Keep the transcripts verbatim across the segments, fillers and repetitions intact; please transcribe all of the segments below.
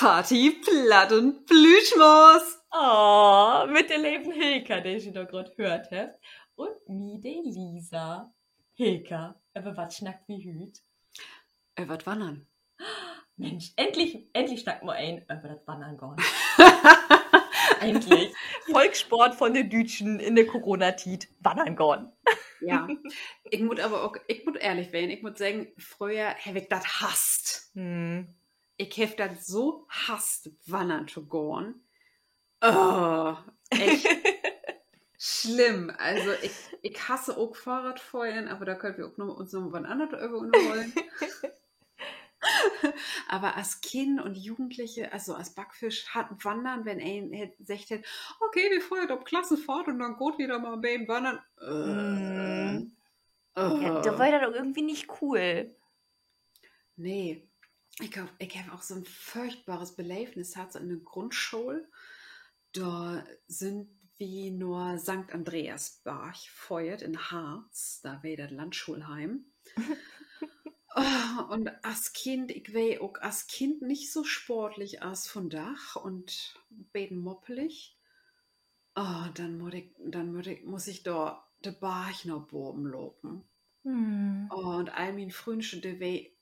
Party, Platt un Plüschmors. Oh, mit de leve Hilka, de ji dor graad höört hebbt. Un mi, de Lisa. Hilka, över wat snackt wi hüüt? Över dat Wannern. Minsch, endlich, endlich snackt mal een över dat Wannern gahn. Endlich. Volkssport von de Düütschen in de Coronatiet, wannern gahn. Ja. Ik mutt aver ok, ik mutt ehrlich ween, ik mutt seggen, fröher heff ik dat hasst. Ik heff dat so hasst, wannern to gahn. Oh, echt slimm. Also, ik, ik hasse ok Fohrradfohren, aver dor köönt wi ok noch, uns noch wat anners över ünnerhollen. Aver as Kind un Jugendliche, also as Backfisch, hett Wannern, wenn een hett, seggt hett: Okay, wi föhrt op Klassenfahrt un denn gaht wi dor mal 'n beten wannern. Äh, dor weer dat ok irgendwie nich cool. Nee. Ik heff, ik heff ok so 'n furchtbares Beleevnis hatt, so in de Grundschool. Dor sünd wi na Sankt Andreasbarg föhrt in Harz, dor weer dat Landschoolheim. Un as Kind, ik weer ok as Kind nich so sportlich as vundaag un beten moppelig. Oh, denn mutt ik, denn mutt ik, muss ik dor de Barg na baven lopen. Un all mien Fründsche, de we-,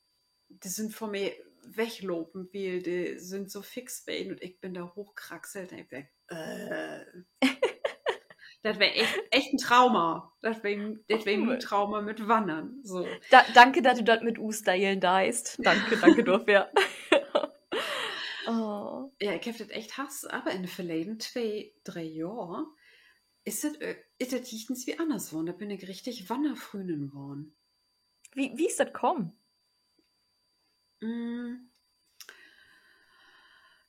de sünd vör mi weglopen, wiel de sünd so fix ween un ik bün dor hoochkraxelt un ik denk, äh. Dat weer echt, echt en Trauma. Dat weer, dat weer mien Trauma mit Wannern. So. Danke, dat du dat mit us delen deist. Danke, danke dorför. Ja, ik heff dat echt hasst, aver in de verleden twee, dree Johr is dat, äh, is dat jichtenswie anners worrn. Dor bün ik richtig Wannerfründin worrn. Wo, wo is dat kamen?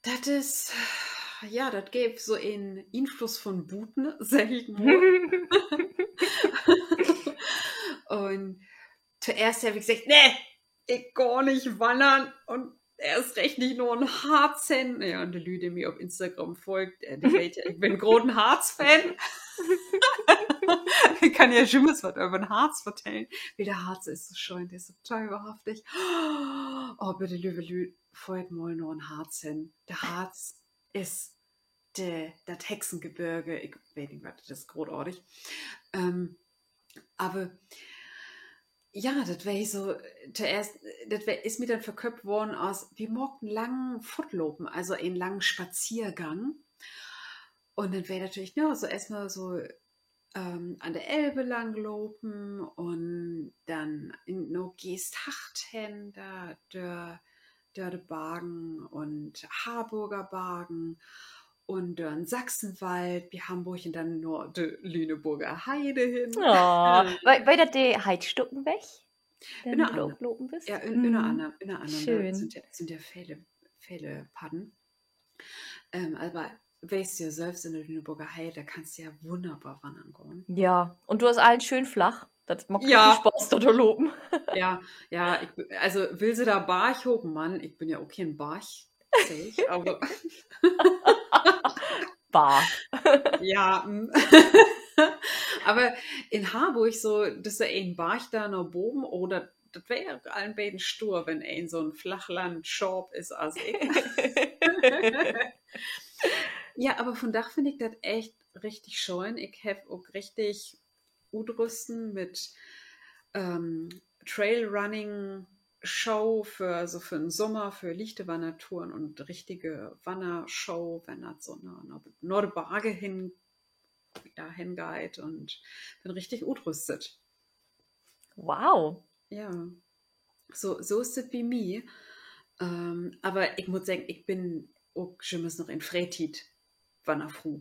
Dat is, ja, dat geev so en Influss von buten, segg ik mal. Un toeerst heff ik seggt: Nee, ik gah nich wannern un eerst recht nich na 'n Harz hen. Ja, un de Lüüd, de mi op Instagram folgt, äh, de weet ja, ik bün groten Harz-Fan. Ik kann ja jümmers wat över 'n Harz vertellen. Wiel de Harz is so schöön, de is so töverhaftig. Oh, bitte, leve Lüüd, föhrt mal na 'n Harz hen. De Harz is de, dat Hexengebirge, ik weet nich wat, dat is grootartig. Aver ja, dat weer so, toeerst, dat weer, is mi denn verköfft worrn as, wi maakt en langen Footlopen, also en langen Spaziergang. Un denn weer natürlich, ja, so eerstmal so an de Elv lang lopen un denn in, na Geesthacht hen, dor, dör, dör de Bargen un Harborger Bargen un dör'n Sachsenwald bi Hamborg un denn na de Lüneburger Heide hen. Weer, weer dat de Heidstückenweg? Den du ok lopen büst? Ja, ünner annern, ünner annern. Dor sünd ja, sünd ja vele, vele Padden. Aver weetst ja sülvst, in de Lüneburger Heide, dor kannst du ja wunnerbor wannern gahn. Ja, un dor is allens schöön flach. Dat maakt richtig Spaaß, dor to lopen. Ja, ja, ik, also, will se dor barghopen, Mann, ik bün ja ok keen Bargzeeg, aver Barg. Ja, aver in Harborg so, düsse een Barg dor na boven, oder dat weer ok al en beten stuur, wenn een so 'n Flachlandschaap is as ik. Ja, aver vundaag finn ik dat echt richtig schöön. Ik heff ok richtig Utrüsten mit Trailrunning-Schoh för, so för 'n Sommer, för lichte Wannertouren un richtige Wannerschoh, wenn dat so na, na de Barge hen, dor hen geiht, un bün richtig utrüstet. Wow. Ja. So, so is dat bi mi. Aver ik mutt seggen, ik bün ok jümmers noch en Freetiet-Wannerfru.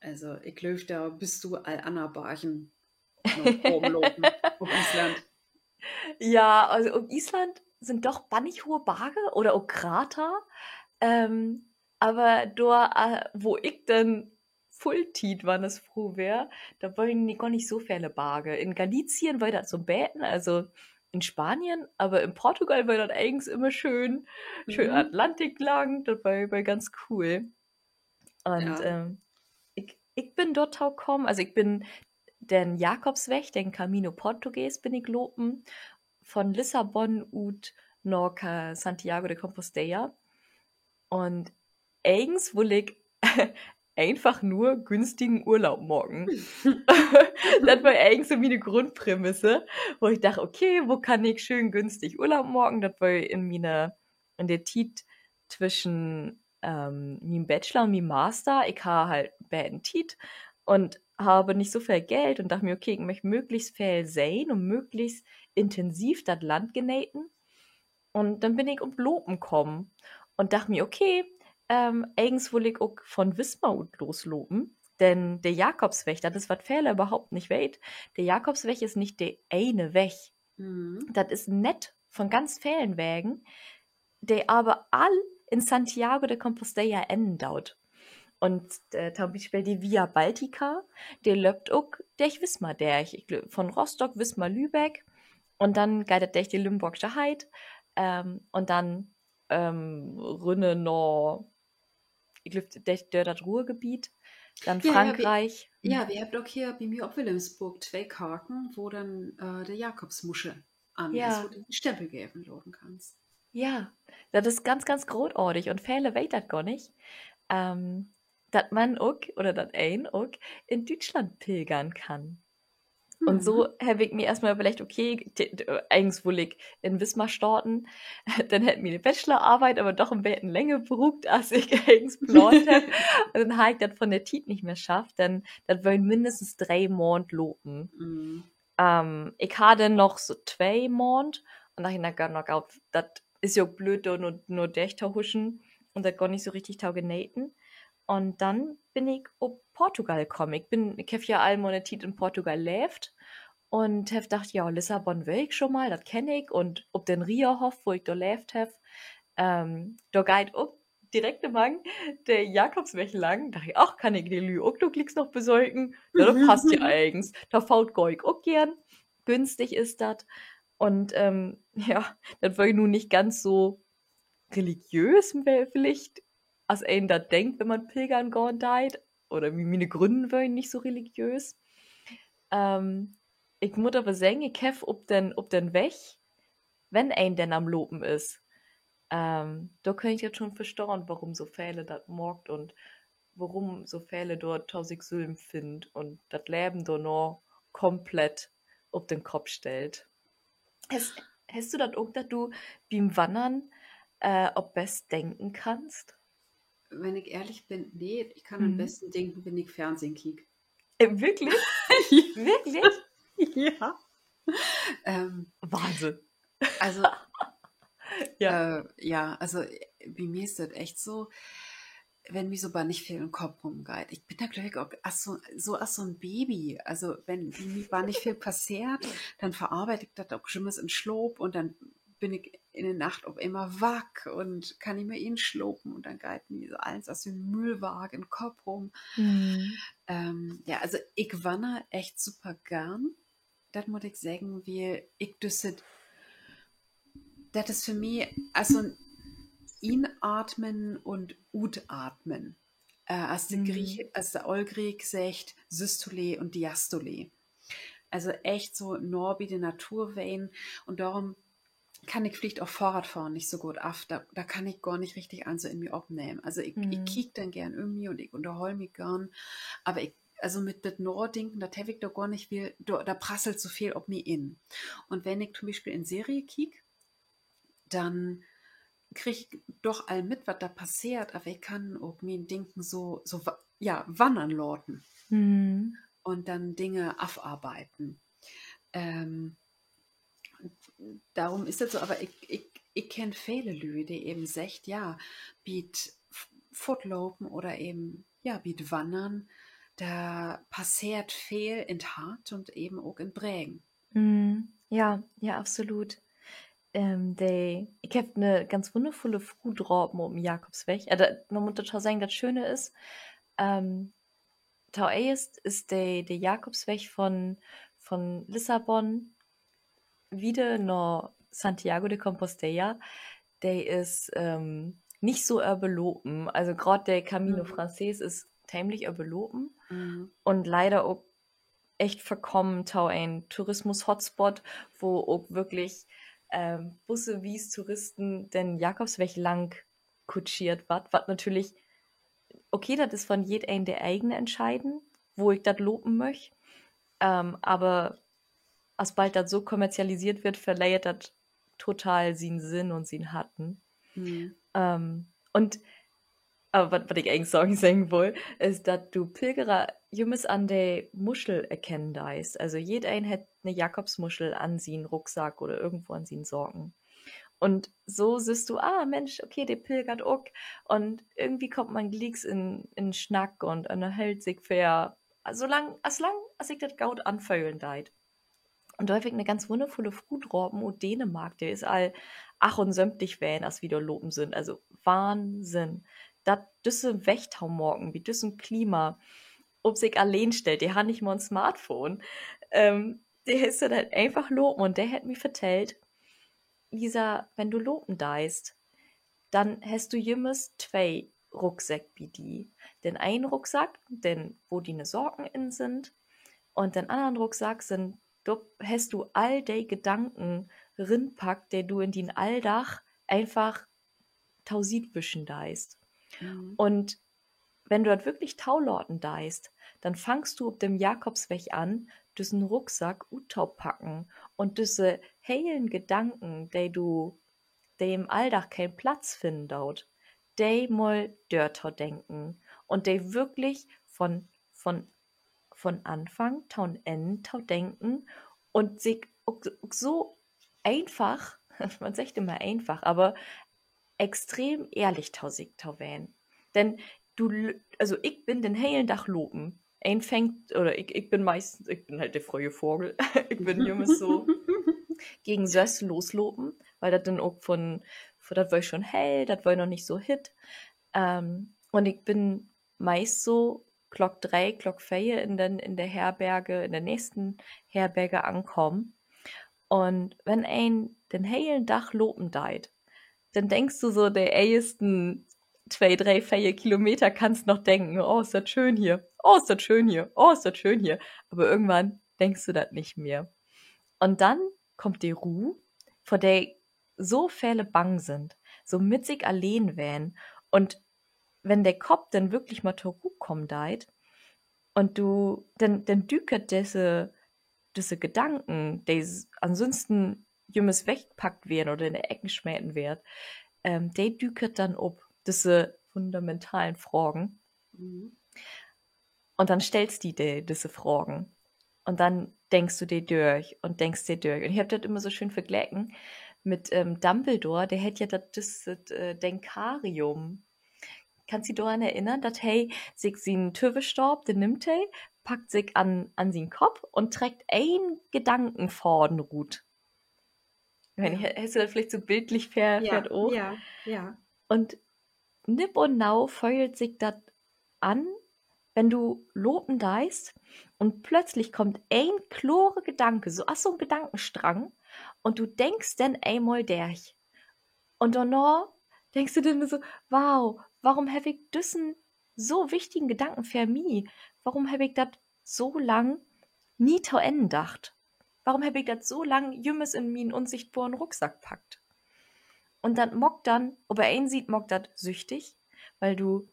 Also, ik glööv, dor büst du al anner Bargen noch rumlopen op Island. Ja, also op Island sünd doch bannig hoge Barge oder ok Krater. Aver dor, wo ik denn Fulltiet-Wannersfru weer, dor weren gor nich so vele Barge. In Galizien weer dat so 'n beten, also in Spanien, aver in Portugal weer dat egens immer schöön, schöön Atlantik lang, dat weer, weer ganz cool. Un ik, ik bün dor to kamen, also ik bün den Jakobsweg, den Camino Português bün ik lopen, von Lissabon ut na Santiago de Compostela. Un egens wull ik eenfach nur günstigen Urlaub maken. Dat weer egens so miene Grundprämisse, wo ik dacht, okay, wo kann ik schöön günstig Urlaub maken? Dat weer in miene, in de Tiet twischen mien Bachelor un mien Master. Ik harr halt beten Tiet un harr nich so veel Geld un dacht mi, okay, ik möch möglichst veel sehn un möglichst intensiv dat Land geneten. Un denn bün ik op't Lopen kamen un dacht mi, okay, egens wull ik ok von Wismar ut loslopen, denn de Jakobsweg, dat is, wat vele överhaupt nich weet, de Jakobsweg is nich de ene Weg. Dat is 'n Nett von ganz velen Wegen, de aver all in Santiago de Compostela ennen doot. Un to'n Bispeel de Via Baltica, de löppt ok dörch Wismar dörch. Ik glööv, von Rostock, Wismar, Lübeck. Un denn geiht dat dörch de Lümborgsche Heid un denn rünner na, ik glööv, dör dat Ruhrgebiet, denn Frankriek. Ja, wi hebbt ok hier bi mi op Wilhelmsburg twee Karken, wo denn de Jakobsmuschel an is, wo du den Stempel geven laten kannst. Ja, dat is ganz, ganz grootartig un vele weet dat gor nich, dat man ok, oder dat een ok in Düütschland pilgern kann. Un so heff ik mi eerstmal överleggt, okay, egens wull ik in Wismar starten, denn hett miene Bachelorarbeit aver doch en beten länger bruukt, as ik egens plaant heff. Un denn harr ik dat von de Tiet nich mehr schafft, denn dat wören minnestens dree Maand lopen. Ik harr denn noch so twee Maand un dacht, na goot, dat is ja ok blööd, dor nu dörch to huschen un dat gor nich so richtig to geneten. Un denn bün ik op Portugal kamen. Ik bün, ik heff ja al mal 'ne Tiet in Portugal leevt un heff dacht, ja, Lissabon weer ik schon mal, dat kenn ik, un op den Rierhoff, wo ik dor leevt heff, dor geiht ok direkt mang de Jakobsweg lang. Dacht ik, ach, kann ik de Lüüd ok doch glieks noch besöken. Na, dat passt ja egens. To Foot gah ik ok geern. Günstig is dat. Un ja, dat weer nu nich ganz so religiöös villicht, as een dat denkt, wenn man pilgern gahn deit. Oder miene Grünnen weren nich so religiöös. Ik mutt aver seggen, ik heff op den, op den Weg, wenn een denn an't Lopen is, dor köön ik dat schon verstahn, worüm so vele dat maakt un worüm so vele dor to sik sülm finnt un dat Leven dorna komplett op den Kopp stellt. Hest du dat ok, dat du bi't Wannern op Best denken kannst? Wenn ik ehrlich bün, nee, ik kann an'n besten denken, wenn ik Fernsehen kiek. Wirklich? Wirklich? Ja. Wahnsinn. Also, ja, also bi mi is dat echt so, wenn mi so bannig veel in'n Kopp rümgeiht. Ik bün dor, glööv ik, ok so as so'n Baby. Also wenn bi mi bannig veel passeert, denn verarbeit ik dat ok jümmers in'n Slaap un denn bün ik in de Nacht op eenmal waak un kann nich mehr inslapen un denn geiht mi so allens as so'n Müllwark in'n Kopp rüm. Ja, also ik wanner echt super geern. Dat mutt ik seggen, wiel ik düsse, dat is för mi as so'n Inatmen un Utatmen. As de Griek, as de Oolgriek seggt, Systole un Diastole. Also echt so nah bi de Natur ween. Un dorüm kann ik villicht ok Fohrradfohren nich so goot af. Dor kann ik gor nich richtig allens so in mi opnehmen. Also ik kiek denn geern üm mi un ik ünnerhool mi geern. Aver ik, also mit dat Nadinken, dat heff ik dor gor nich veel, dor prasselt so veel op mi in. Un wenn ik to'n Bispeel en Serie kiek, denn krieg ik doch al mit, wat dor passeert, aver ik kann ok mien Denken so, ja, wannern laten un denn Dinge afarbeiden. Dorüm is dat so, aver ik kenn vele Lüüd, de even seggt, ja, bi't Footlopen oder even, ja, bi't Wannern, dor passeert veel in't Hart un even ok in't Bregen. Ja, ja, absolut. De, ik heff 'ne ganz wunnervulle Fru drapen op'n Jakobsweg. Man mutt dorto seggen, dat Schöne is, toeerst is de, de Jakobsweg von, von Lissabon wieder na Santiago de Compostela, de is nich so överlopen. Also graad de Camino Francés is teemlich överlopen un leider ok echt verkamen to en Tourismus-Hotspot, wo ok würklich ähm, bussewies Touristen den Jakobsweg lang kutscheert warrt, wat natürlich, okay, dat is von jedeen de egen Entscheiden, wo ik dat lopen möch. Ähm, aver asbald dat so kommerzialiseert warrt, verleert dat total sien Sinn un sien Hatten. Ähm, un aver wat, wat ik egens seggen, seggen wull, is, dat du Pilgerer jümmers an de Muschel erkennen deist. Also jedeen hett 'ne Jakobsmuschel an sien Rucksack oder irgendwo an sien Saken. Un so sühst du, ah, Mensch, okay, de pilgert ok. Un irgendwie kummt man glieks in, in Snack un ünnerhöllt sik för, so lang, as lang as sik dat goot anföhlen deit. Un dor heff ik 'ne ganz wunnervulle Fru drapen ut Dänemark, de is al achtunsöventig ween, as wi dor lopen sünd. Also Wahnsinn, dat düsse Weg to maken bi düssen Klima, op sik alleen stellt, de harr nich mal 'n Smartphone. Ähm, de is denn halt eenfach lopen un de hett mi vertellt: Lisa, wenn du lopen deist, denn hest du jümmers twee Rucksäck bi di. Den een Rucksack, den, wo diene Saken in sünd, un den annern Rucksack sünd, dor hest du all de Gedanken rinpackt, de du in dien Alldag eenfach to Siet wischen deist. Un wenn du dat würklich tolaten deist, denn fangst du op den Jakobsweg an, düssen Rucksack uttopacken un düsse helen Gedanken, de du, de in'n Alldag keen Platz finnen doot, de mal dörtodenken un de würklich von, von, von Anfang to'n Enn to denken un sik ok, ok so eenfach, man seggt immer eenfach, aver extrem ehrlich to sik to ween. Denn du, also ik bün den helen Dag lopen. Een fangt, oder ik, ik bün meistens, ik bün halt de fröhe Vagel. Ik bün jümmers so gegen söss loslopen, wiel dat denn ok von, dat weer schon hell, dat weer noch nich so hitt. Ähm, un ik bün meist so Klock dree, Klock veer in den, in de Herberge, in de nächsten Herberge ankamen. Un wenn een den helen Dag lopen deit, denn denkst du so de eersten twee, dree, veer Kilometer kannst noch denken: Oh, is dat schöön hier. Oh, is dat schöön hier. Oh, is dat schöön hier. Aver irgendwann denkst du dat nich mehr. Un denn kummt de Roh, vör de so vele bang sünd, so mit sik alleen ween. Un wenn de Kopp denn würklich mal to Roh kamen deit un du, denn, denn dükert düsse, düsse Gedanken, de ansünsten jümmers wegpackt weern oder in de Ecken smeten weert, ähm, de dükert denn op, düsse fundamentalen Fragen. Un denn stellst di de, düsse Fragen. Un denn denkst du de dörch un denkst de dörch. Un ik heff dat immer so schöön vergleken mit, ähm, Dumbledore, de hett ja dat, düsset, äh, Denkarium. Kannst di doran erinnern, dat he sik sien Töverstaaf, de nimmt he, packt sik an, an sien Kopp un treckt een Gedankenfaden rut. Ik weet nich, hest du dat villicht so bildlich vör, vör't Oog? Un nipp un nau föhlt sik dat an, wenn du lopen deist un plötzlich kummt een klore Gedanke, so as so'n Gedankenstrang, un du denkst den eenmal dörch. Un dorna denkst du denn so: Wow, warum heff ik düssen so wichtigen Gedanken för mi, warum heff ik dat so lang nie to Enn dacht? Warum heff ik dat so lang jümmers in mien unsichtbaren Rucksack packt? Un dat maakt denn, op de een Siet maakt dat süchtig, wiel du,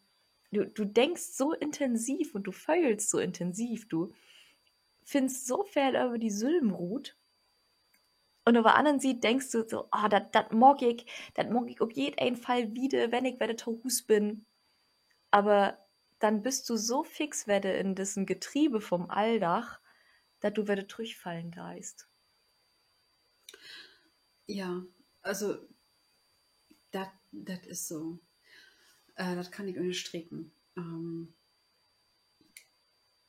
du, du denkst so intensiv un du föhlst so intensiv, du finnst so veel över di sülm rut. Un op de anner Siet denkst du so: Ah, dat, dat maak ik, dat maak ik op jeden Fall wieder, wenn ik wedder to Huus bün. Aver denn büst du so fix wedder in düssen Getriebe vom Alldag, dat du wedder trüchfallen deist. Ja, also, dat, dat is so. Äh, dat kann ik ünnerstreken. Ähm,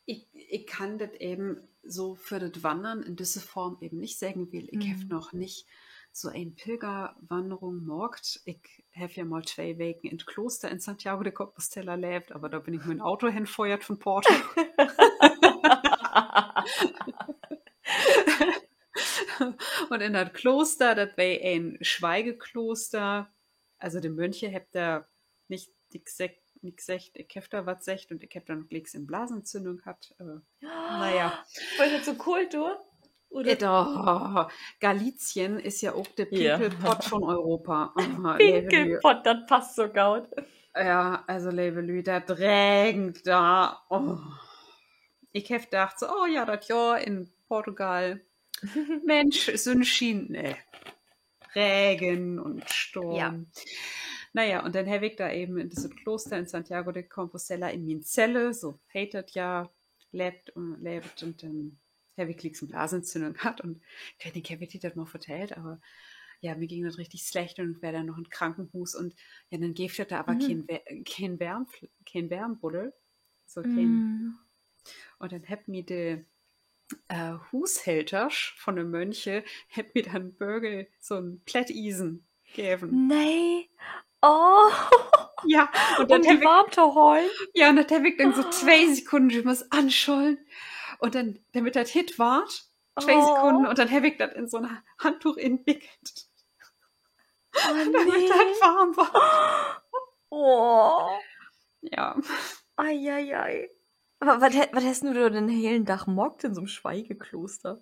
ik, ik kann dat even so för dat Wannern in düsse Form even nich seggen, wiel ik heff noch nich so en Pilgerwanderung maakt. Ik heff ja mal twee Weken in't Klooster in Santiago de Compostela leevt, aver dor bün ik mit 'n Auto henföhrt von Porto. Un in dat Klooster, dat weer en Schweigeklooster. Also de Mönche hebbt dor nich, nix seggt, nix seggt, ik heff dor wat seggt un ik heff denn glieks en Blasenentzündung hatt, aver na ja. Wiel dat so koolt weer? Oder? Äh, doch. Galizien is ja ok de Pinkelpott von Europa. Pinkelpott, dat passt so goot. Ja, also, leve Lüüd, dat regent dor. Oh. Ik heff dacht so, oh ja, dat Johr in Portugal. Mensch, Sünnschien, nee. Regen un Storm. Na ja, un denn heff ik dor even in düsset Klooster in Santiago de Compostela in mien Zelle, so heet dat ja, leevt un leevt un denn heff ik glieks en Blasenentzünnung hatt un ik weet nich, heff ik di dat mal vertellt, aver ja, mi güng dat richtig slecht un ik weer denn noch in Krankenhuus un ja, denn geev dat dor aver keen, keen Wärm-, keen Wärmbuddel, so keen. Un denn hebbt mi de äh, Huushältersch von de Mönche hebbt mi denn Bögel, so 'n Plättiesen geven. Nee. Oh. Ja, un dat heff ik, warm to hollen. Ja, un dat heff ik denn so twee Sekunnen jümmers anschollen. Un denn, dormit dat hitt warrt, twee Sekunnen, un denn heff ik dat in so 'n Handtuch inwickelt. Dormit dat warm warrt. Oh. Ja. Ei, ei, ei. Aver wat he-, wat hest du dor den helen Dag maakt in so 'n Schweigeklooster?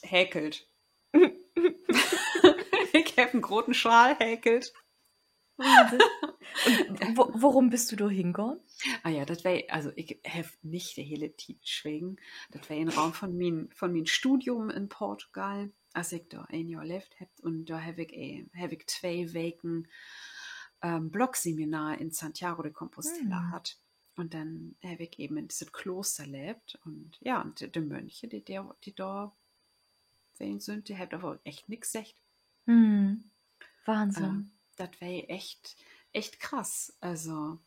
Häkelt. Ik heff en groten Schal häkelt. Wahnsinn. Un wo-, worüm büst du dor hengahn? Ah ja, dat weer, also ik heff nich de hele Tiet swegen. Dat weer in Rahmen von mien, von mien Studium in Portugal, as ik dor een Johr leevt heff. Un dor heff ik, eh, heff ik twee Weken, ähm, Blogsseminar in Santiago de Compostela hatt. Un denn heff ik even in düsset Klooster leevt. Un ja, un de, de Mönche, de, de, de dor ween sünd, de hebbt aver echt nix seggt. Wahnsinn. Äh, dat weer echt, echt krass. Also,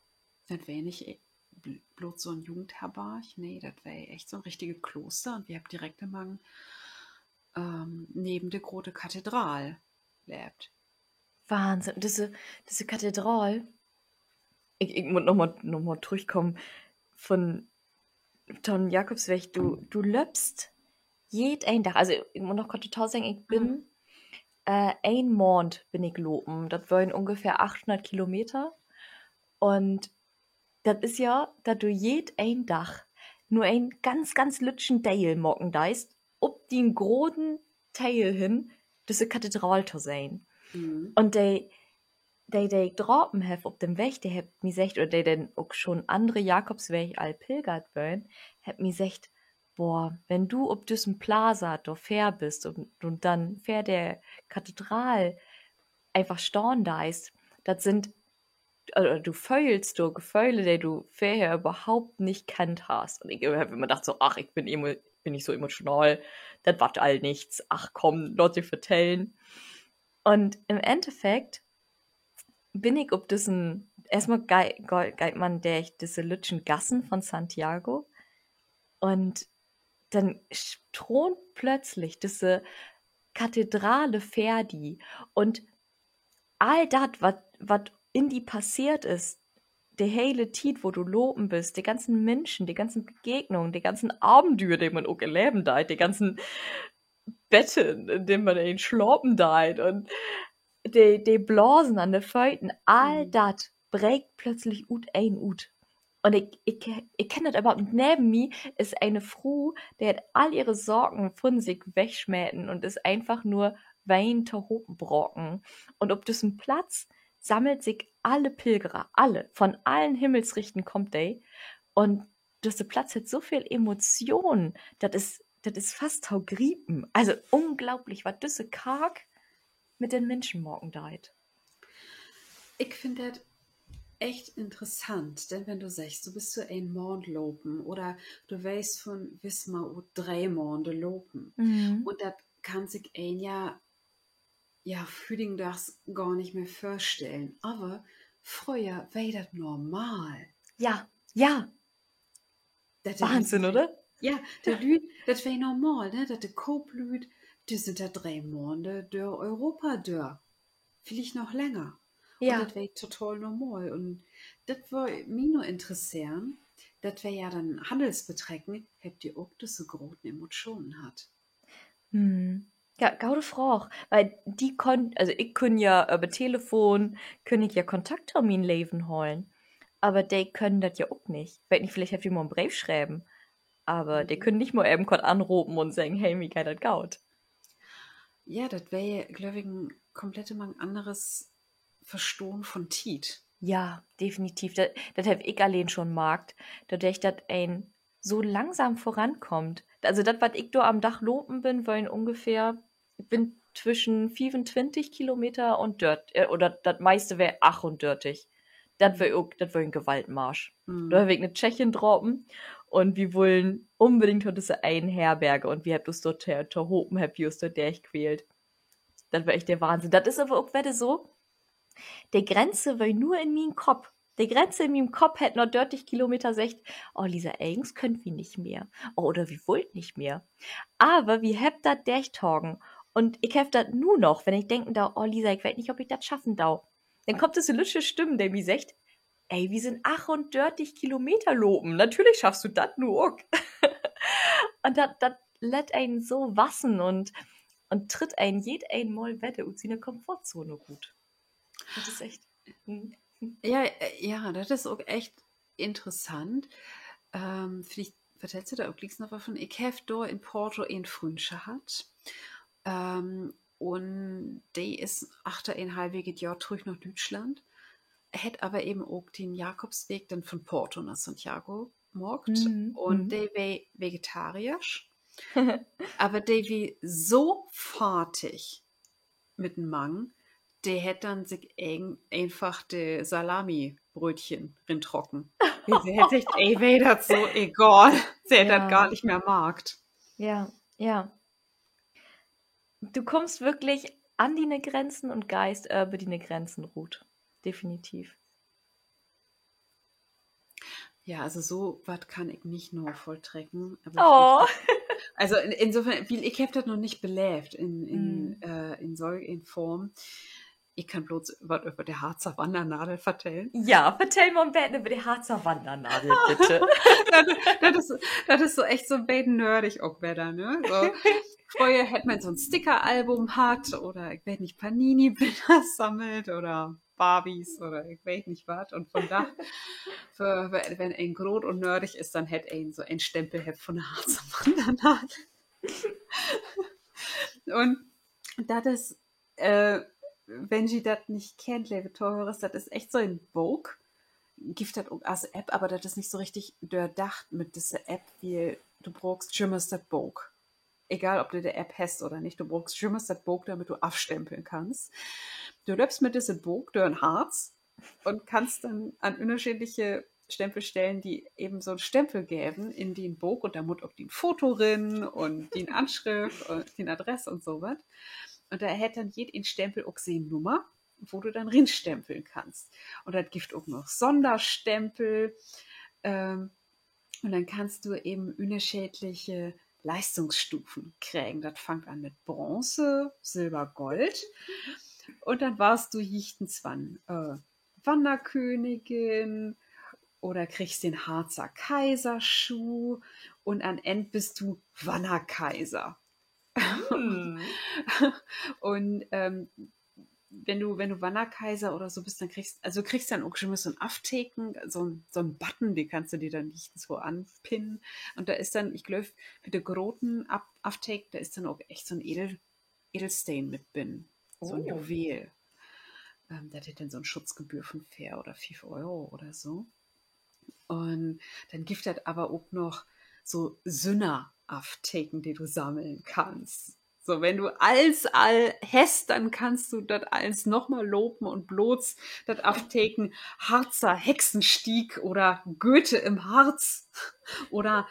dat weer nich, eh, bl-, bloot so 'n Jugendherberg. Nee, dat weer echt so 'n richtige Klooster. Un wi hebbt direkt mang, ähm, neven de grote Kathedral leevt. Wahnsinn. Düsse, düsse Kathedral. Ik, ik mutt noch mal, noch mal trüchkamen von, to'n Jakobsweg. Du, du löppst jedeen Dag. Also, ik mutt noch kort dorto seggen, ik bün, äh, een Maand bün ik lopen. Dat weren ungefähr achthunnert Kilometer. Un dat is ja, dat du jedeen Dag nur en ganz, ganz lüttjen Deel maken deist, op dien groten Teel hen, düsse Kathedral to sehn. Un de, de, de ik drapen heff op den Weg, de hebbt mi seggt, oder de denn ok schon annere Jakobsweg al pilgert weren, hebbt mi seggt, boah, wenn du op düssen Plaza dor vör büst un, un denn vör de Kathedral eenfach stahn deist, dat sünd, äh, du föhlst dor Geföhle, de du vörher överhaupt nich kennt hest. Un ik heff immer dacht so, ach, ik bün emo-, bün nich so emotional, dat warrt all nix. Ach kumm, laat di vertellen. Un in'n Endeffekt bün ik op düssen, eerstmal gei-, gei-, geiht man dörch düsse lüttjen Gassen von Santiago un denn sch-, troont plötzlich düsse Kathedrale vör di un all dat, wat, wat in di passeert is, de hele Tiet, wo du lopen büst, de ganzen Minschen, de ganzen Begegnungen, de ganzen Aventüer, de man ok erleven deit, de ganzen Betten, in de man in slapen deit un de, de Blasen an de Fööt, all dat breekt plötzlich ut een ut. Un ik, ik, ik kenn dat överhaupt nich. Neven mi is ene Fru, de hett all ehre Saken von sik wegsmeten un is eenfach nur weenend tohopenbraken. Un op düssen Platz sammelt sik alle Pilgerer, alle, von allen Himmelsrichten kummt de. Un düsse Platz hett so veel Emotionen, dat is, dat is fast to griepen. Also unglaublich, wat düsse Kark mit den Minschen maken deit. Ik finn dat echt interessant, denn wenn du seggst, du büst so een Maand lopen oder du weerst von Wismar ut dree Maande lopen. Un dat kann sik een ja, ja, hüdigendaags gor nich mehr vörstellen. Aver fröher weer dat normal. Ja, ja. Wahnsinn, oder? Ja, de Lüüd, dat weer normal, ne? Dat de Kooplüüd, de sünd dor dree Maande dör Europa dör. Villicht noch länger. Un dat weer total normal. Un dat wöör mi nu interesseren, dat weer ja denn Hannelsbetrecken, hebbt de ok düsse groten Emotionen hatt? Ja, gode Fraag. Wiel de köönt, also ik kunn ja över Telefon, kunn ik ja Kontakt to mien Leven hollen. Aver de köönt dat ja ok nich. Weet nich, villicht hebbt de mal 'n Breef schreven. Aver de köönt nich mal even kort anropen un seggen: Hey, mi geiht dat goot. Ja, dat weer, glööv ik, en komplett mang anneres Verstahn von Tiet. Ja, definitiv. Dat, dat heff ik alleen schon markt, dordör, dat een so langsam vorankummt. Also dat, wat ik dor an'n Dag lopen bün, weren ungefähr, ik bün twischen fiefuntwintig Kilometer un dörtig, äh, oder dat meiste weer achtundörtig. Dat weer ok, dat weer en Gewaltmarsch. Dor heff ik 'ne Tschechin drapen un wi wullen unbedingt to disse een Herberge un wi hebbt us dor to-, tohopen hebbt wi us dor dörchquält. Dat weer echt de Wahnsinn. Dat is aver ok wedder so, de Grenze weer nur in mien Kopp. De Grenze in mien Kopp hett na dörtig Kilometer seggt: Oh, Lisa, egens köönt wi nich mehr. Oh, oder wi wullt nich mehr. Aver wi hebbt dat dörchtagen. Un ik heff dat nu noch, wenn ik denken do: Oh, Lisa, ik weet nich, of ik dat schaffen do. Denn kummt düsse lüttje Stimm, de mi seggt: Ey, wi sünd achtundörtig Kilometer lopen. Natürlich schaffst du dat nu ok. Un dat, dat lett een so wassen un, un tritt een jedeen Mal wedder ut siene Komfortzone rut. Dat is echt, ja, äh, ja, dat is ok echt interessant. Ähm, villicht vertellst du dor ok glieks noch wat von. Ik heff dor in Porto en Fründin hatt. Ähm, un de is achter en halviget Johr trüch na Düütschland. Hett aver even ok den Jakobsweg denn von Porto na Santiago maakt. Un de weer vegetarisch. Aver de weer so fardig mit den Magen, de hett denn sik een-, eenfach de Salamibrötchen rintrocken. Se hett seggt, ey, weer dat so egal. Se hett dat gor nich mehr markt. Ja, ja. Du kummst würklich an diene Grenzen un geihst över diene Grenzen rut. Definitiv. Ja, also so wat kann ik nich navulltrecken, aver also in, insofern, wiel ik heff dat noch nich beleevt in, in, äh, in solch en Form. Ik kann blots wat över de Harzer Wannernadel vertellen. Ja, vertell mal 'n beten över de Harzer Wannernadel, bitte. Dat, dat is, dat is so echt so 'n beten nördig ok wedder, ne? So, fröher hett man so 'n Stickeralbum hatt oder, ik weet nich, Panini-Biller sammelt oder Barbies oder ik weet nich wat. Un vundaag, för, för, wenn een groot un nördig is, denn hett een so en Stempel hebbt von de Harzer Wannernadel. Un dat is, äh, wenn ji dat nich kennt, leve Tohörers, dat is echt so en Book. Gifft dat ok as App, aver dat is nich so richtig dördacht mit disse App, wiel du bruukst jümmers dat Book. Egal, of du de App hest oder nich, du bruukst jümmers dat Book, dormit du afstempeln kannst. Du löppst mit disse Book dör en Harz un kannst denn an ünnerscheedliche Stempelstellen di even so 'n Stempel geven in dien Book un dor mutt ok dien Foto rin un dien Anschrift un dien Adress un so wat. Un dor hett denn jedeen Stempel ok sien Nummer, wo du denn rinstempeln kannst. Un dat gifft ok noch Sonderstempel. Ähm, un denn kannst du even ünnerscheedliche Leistungsstufen kriegen. Dat fangt an mit Bronze, Silber, Gold. Un denn warrst du jichtenswann, äh, Wannerkönigin oder kriggst den Harzer Kaiserschuh un an't Enn büst du Wannerkaiser. Un, ähm, wenn du, wenn du Wannerkaiser oder so büst, denn kriggst, also du kriggst denn ok jümmers so 'n Afteken, so 'n, so 'n Button, de kannst du di denn jichtenswo anpinnen. Un dor is denn, ik glööv, bi de groten Af-, Afteken, dor is denn ok echt so 'n Edel-, Edelsteen mit binnen. So 'n Juwel. Ähm, dat hett denn so 'n Schutzgebühr von veer oder fief Euro oder so. Un denn gifft dat aver ok noch so Sünnerafteken, de du sammeln kannst. So, wenn du allens all hest, denn kannst du dat allens noch mal lopen un blots dat Afteken Harzer Hexenstieg oder Goethe im Harz oder,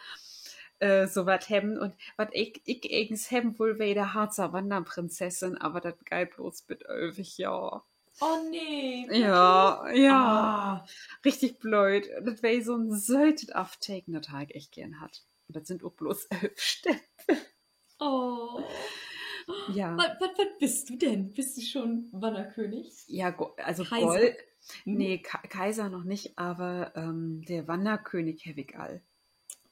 äh, so wat hebben. Un wat ik, ik egens hebben wull, weer de Harzer Wannerprinzessin, aver dat geiht blots bit ölf Johr. Oh nee. Ja, ja. Richtig blööd. Dat weer so 'n sötet Afteken, dat harr ik echt geern hatt. Un dat sünd ok blots ölf Stempel. Ja. Wat, wat, wat büst du denn? Büst du schon Wannerkönig? Ja, Go-, also Gold. Nee, Ka-, Kaiser noch nich, aver, ähm, de Wannerkönig heff ik all.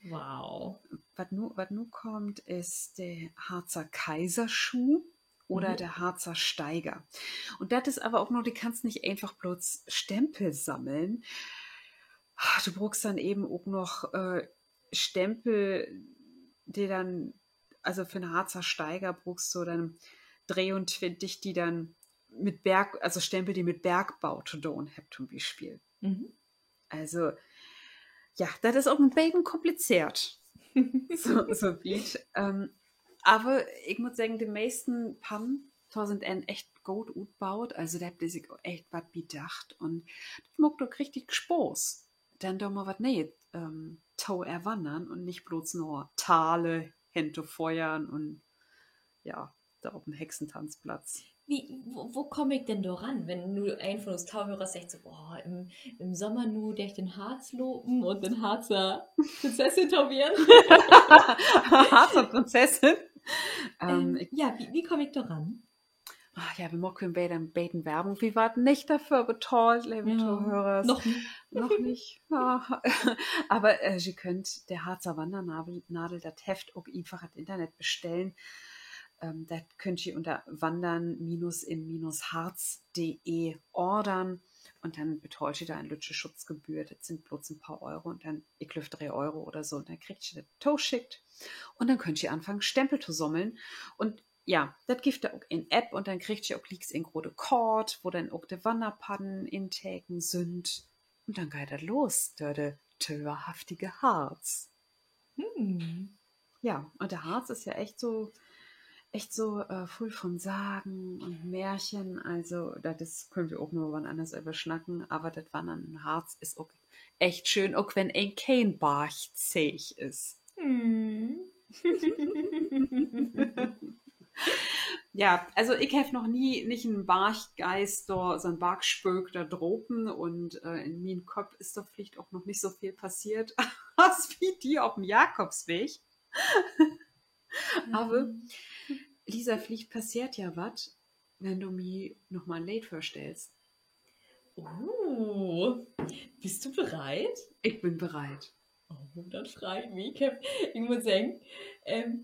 Wow. Wat nu, wat nu kummt, is de Harzer Kaiserschuh oder de Harzer Steiger. Un dat is aver ok noch, du kannst nich eenfach blots Stempel sammeln. Du bruukst denn even ok noch, äh, Stempel, de denn, also för 'n Harzer Steiger bruukst du denn dreeuntwintig, de denn mit Berg-, also Stempel, de mit Bergbau to doon hebbt, to'n Bispeel. Also, ja, dat is ok en beten komplizeert. So, so wiet. Aver ik mutt seggen, de meisten Pannen, de sünd en echt goot utbaut. Also, dor hebbt de sik echt wat bi dacht. Un dat maakt ok richtig Spaaß, denn dor mal wat Nee'et to erwannern un nich blots na Thale hen to föhren un, ja, dor op den Hexentanzplatz. Wo, wo kaam ik denn dor ran, wenn nu een von us Tohörers seggt so: Boah, in, in Sommer nu dörch den Harz lopen un den Harzer Prinzessin to weern? Harzer Prinzessin. Ja, wo, wo kaam ik dor ran? Ah, ja, wi maakt en beten, beten Werbung. Wi warrt nich dorför betahlt, leve Tohörers. Noch nich. Noch nich. Aver ji köönt de Harzer Wannernadel, dat Heft ok eenfach in't Internet bestellen. Dat köönt ji ünner wandern minus in minus harz punkt de ordern. Un denn betahlt ji dor en lüttje Schutzgebühr. Dat sünd blots en poor Euro un denn, ik glööv, dree Euro oder so. Un denn kriegt ji dat toschickt. Un denn köönt ji anfangen, Stempel to sammeln. Un ja, dat gifft dor ok en App un denn kriegt ji ok glieks en grote Kaart, wo denn ok de Wannerpadden intekent sünd. Un denn geiht dat los, dör de töverhaftige Harz. Ja, un de Harz is ja echt so, echt so vull von Sagen un Märchen. Also, dat is, köönt wi ok noch wann anners över snacken, aver dat Wannern in't Harz is ok echt schöön, ok wenn een keen Bargzeeg is. Ja, also ik heff noch nie nich en Barggeist dor, so 'n Bargspöök dor drapen un in mien Kopp is dor villicht ok noch nich so veel passeert as bi di op 'n Jakobsweg. Aver, Lisa, villicht passeert ja wat, wenn du mi noch mal en Leed vörstellst. Oh, büst du bereit? Ik bün bereit. Oh, dat freit mi. Ik heff, ik mutt seggen,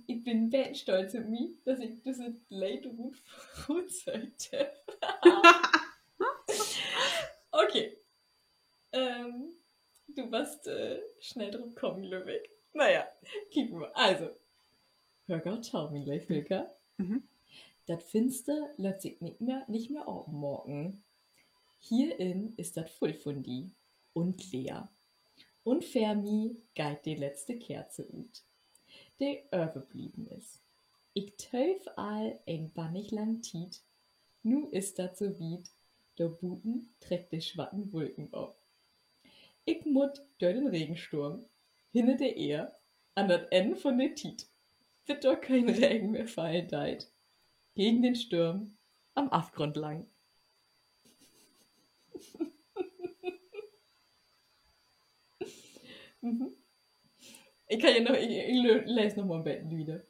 ik bün beten stolt op mi, dat ik düsset Leed rut-, rutsöcht heff. Okay. Du warrst snell drup kamen, glööv ik. Na ja, kiek mal. Also, höör goot to, mien leev Hilka. Dat Finster lett sik nich mehr, nich mehr openmaken. Hier in is dat vull vun di un leer. Un vör mi geiht de letzte Kerze ut, de överblieven is. Ik töv al en bannig lang Tiet. Nu is dat so wiet, dor buten treckt de swatten Wulken op. Ik mutt dör den Regenstorm, hinner de Eer, an dat Enn von de Tiet, bit dor keen Regen mehr fallen deit. Gegen den Storm, am Afgrund lang. Ik kann ja noch, ik, ik lö-, lees noch mal 'n beten wieder.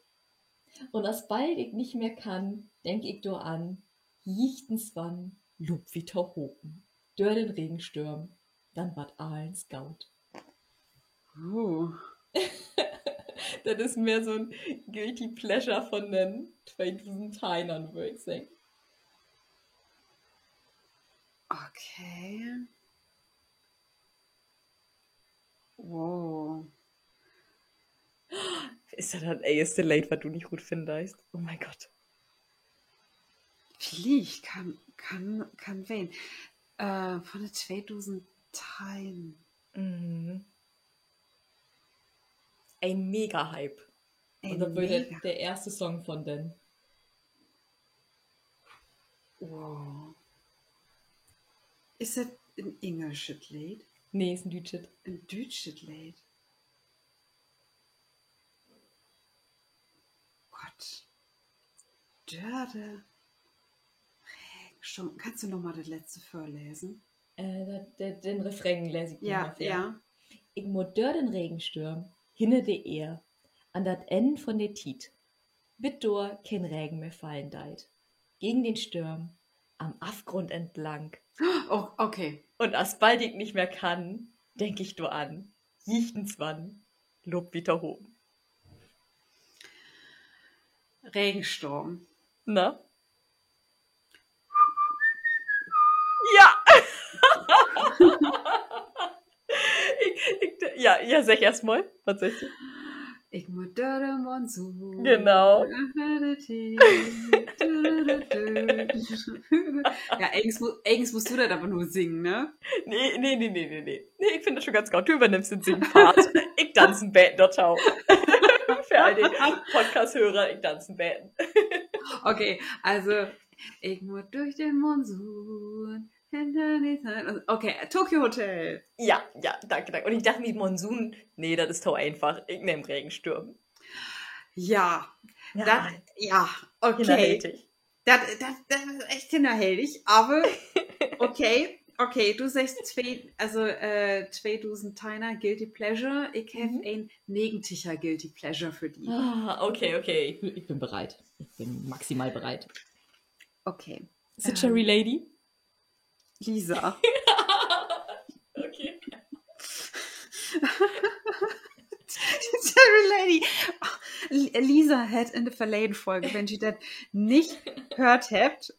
Un asbald ik nich mehr kann, denk ik dor an, jichtenswann loop wi tohopen dör den Regenstorm, denn warrt allens goot. Dat is mehr so 'n Guilty Pleasure von den tweedusend Teinern, wöör ik seggen. Okay. Wow. Is dat dat eerste Leed, wat du nich goot finnen deist? Oh mien Gott. Villicht, kann, kann, kann ween. Äh, von de tweedusend Teilen. En Mega-Hype. Un dat weer de, de eerste Song von den. Wow. Is dat en engelschet Leed? Nee, is en düütschet. En düütschet Leed. Gott. Dör de Regenstorm. Kannst du noch mal dat letzte vörlesen? Äh, dat, de, den Refrain lees ik noch mal vör. Ik mutt dör den Regenstorm, hinner de Eer, an dat Enn von de Tiet, bit dor keen Regen mehr fallen deit. Gegen den Storm, am Afgrund entlang. Oh, okay. Un asbald ik nich mehr kann, denk ik dor an, jichtenswann loop wi tohopen. Regenstorm. Na? Ja! Ik, ik, Ja, ja, segg eerst mal. Wat seggst du? Ik mutt dör de Monsun. Genau. Ja, egens, mu egens musst du dat aver nu singen, ne? Nee, nee, nee, nee, nee, nee. Nee, ik finn dat schon ganz goot. Du övernimmst den Singpart. Ik danz en beten dorto. För all de Podcast-Hörer, ik danz en beten. Okay, also, ik mutt dör de Monsun. Okay, Tokio Hotel. Ja, ja, danke, danke. Un ik dach mi, Monsun, nee, dat is to eenfach. Ik nehm Regensturm. Ja, ja, dat, ja, okay. Dat, dat, dat is echt kinnerheldig, aver okay, okay, du seggst twee, also, äh, tweedusend-teihnner Guilty Pleasure. Ik heff en negentiger Guilty Pleasure för di. Ah, okay, okay. Ik bün, ik bün bereit. Ik bün maximal bereit. Okay. Is it Cherry Lady? Lisa. Okay. Cherry Lady. Lisa hett in de verleden Folge, wenn ji dat nich höört hebbt,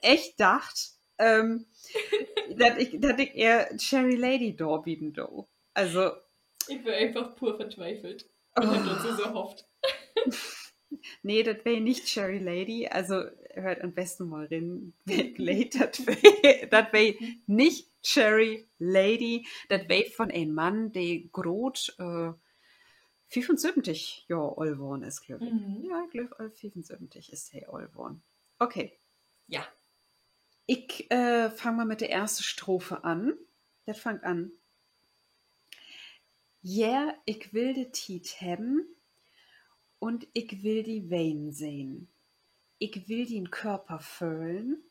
echt dacht, ähm, dat ik, dat ik ehr Cherry Lady dorbieden do. Also, ik weer eenfach pur vertwiefelt. Un heff dat so, so hofft. Nee, dat weer nich Cherry Lady. Also, höört an'n besten mal rin, welk Leed dat weer. Dat weer nich Cherry Lady. Dat weer von en Mann, de graad, äh, fiefunsöventig Johr oolt worrn is, glööv ik. Ja, ik glööv, äh, fiefunsöventig is he oolt worrn. Okay. Ja. Ik, äh, fang mal mit de eerste Strophe an. Dat fangt an: Ja, ik will de Tiet hebben un ik will di wenen sehn. Ik will dien Körper föhlen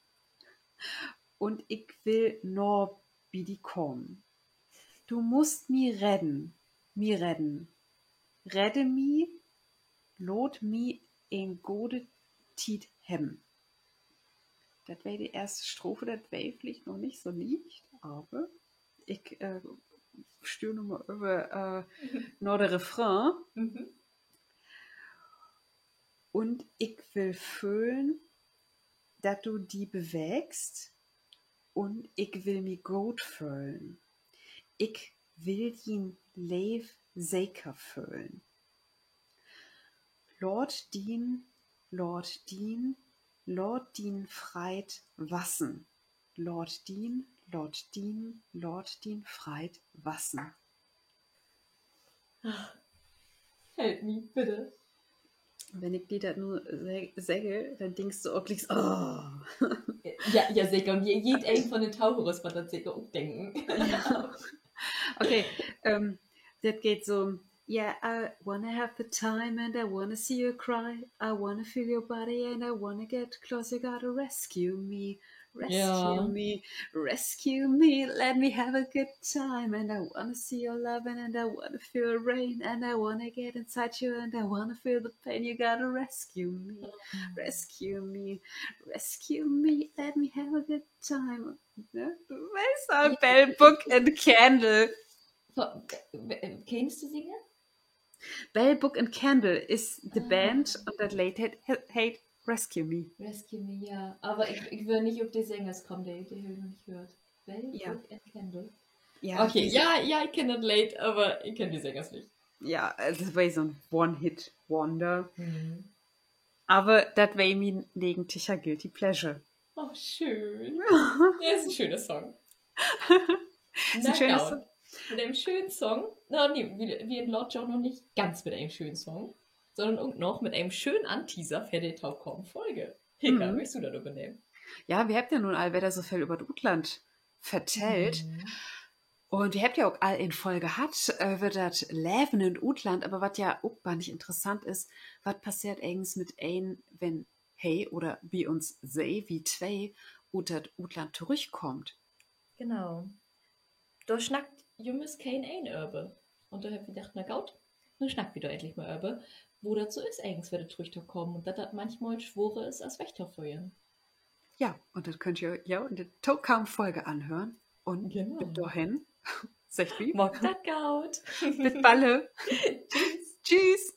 un ik will nah bi di kamen. Du musst mi redden, mi redden. Redde mi, laat mi en gode Tiet hebben. Dat weer de eerste Strophe, dat weer villicht noch nich so licht, aver ik, äh, stüür noch mal över, äh, na de Refrain. Un ik will föhlen, dat du di beweegst, un ik will mi goot föhlen. Ik will dien Leev seker föhlen. Laat dien, laat dien, laat dien Freid wassen. Laat dien, laat dien, laat dien Freid wassen. Help mi, bitte. Wenn ik di dat nu se-, segge, denn denkst du ok glieks, oh. Ja, ja, seker. Un je-, jedeen von de Tohörers warrt dat seker ok denken. Okay, ähm, dat geiht so: Yeah, I wanna have the time and I wanna see you cry. I wanna feel your body and I wanna get close. You gotta rescue me, rescue me, rescue me. Let me have a good time and I wanna see your loving and I wanna feel rain and I wanna get inside you and I wanna feel the pain. You gotta rescue me, rescue me, rescue me. Let me have a good time. Ne? Du weetst al, Bell, Book and Candle. Kennst du Singer? Bell, Book and Candle is de Band un dat Leed heet, heet Rescue Me. Rescue Me, ja. Aver ik, ik weer nich op de Sängers kamen, de, de heff ik noch nich höört. Bell, Book and Candle. Okay, ja, ja, ik kenn dat Leed, aver ik kenn de Sängers nich. Ja, dat weer so'n One-Hit-Wonder. Aver dat weer mien negentiger Guilty Pleasure. Oh, schöön. Ja, is en schöne Song. Is en schöne Song. Mit en schönen Song. Na, nee, wi, wi entlaadt jo noch nich ganz mit en schönen Song, sonnern ok noch mit en schönen Anteaser för de tokamen Folge. Hilka, möchst du dat övernehmen? Ja, wi hebbt ja nu al wedder so veel över dat Utland vertellt. Un wi hebbt ja ok al en Folge hatt över dat Leven in't Utland, aver wat ja ok bannig interessant is, wat passeert egens mit een, wenn he oder bi uns se, wi twee, ut dat Utland torüchkaamt? Genau. Dor snackt jümmers keen een över. Un dor hebbt wi dacht, na goot, nu snackt wi dor endlich mal över, wo dat so is, egens wedder torüchtokamen un dat dat manchmal sworer is as wegtoföhren. Ja, un dat köönt ji jo in de tokamen Folge anhören. Un bit dorhen seggt wi: Maakt dat goot. Bit balle. Tschüüs. Tschüüs.